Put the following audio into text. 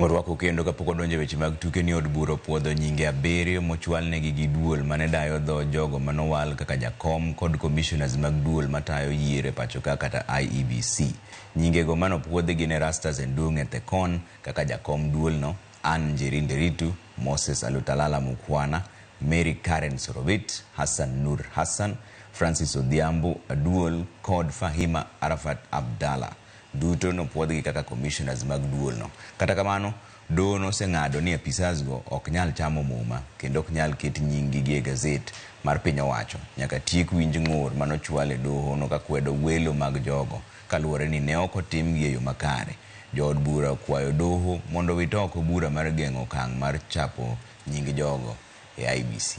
Warwako kendo kapok wadonjo e weche mag tuke ni od bura opuodho nyinge abiriyo mochwalnegi gi duol mane dayo dho jogo manowal kaka jakom kod commissioners mag duol matayo yiero e pachoka kata IEBC. Nyingego manopuodhi gin Erastus Endung' Ethekon kaka jakom duolno, Anne Njeri Nderitu, Moses Alutalala Mukwana, Mary Karen Sorobit, Hassan Nur Hassan, Francis Odhiambo Aduol kod Fahima Arafat Abdallah. Duto nopuodhgi kaka commissioners mag duolno. Kata kamano, doho noseng'ado ni apisas go ok nyal chamo muma kendo ok nyal ket nying-gi e gazet mar piny owacho nyaka tiek winj ng'ur manochwal e doho no kakwedo welo mag jogo kaluwore ni ne ok otimgi e yo makare. Jood bura okwayo doho mondo owit oko bura mar geng'o okang' mar chapo nying jogo e IEBC.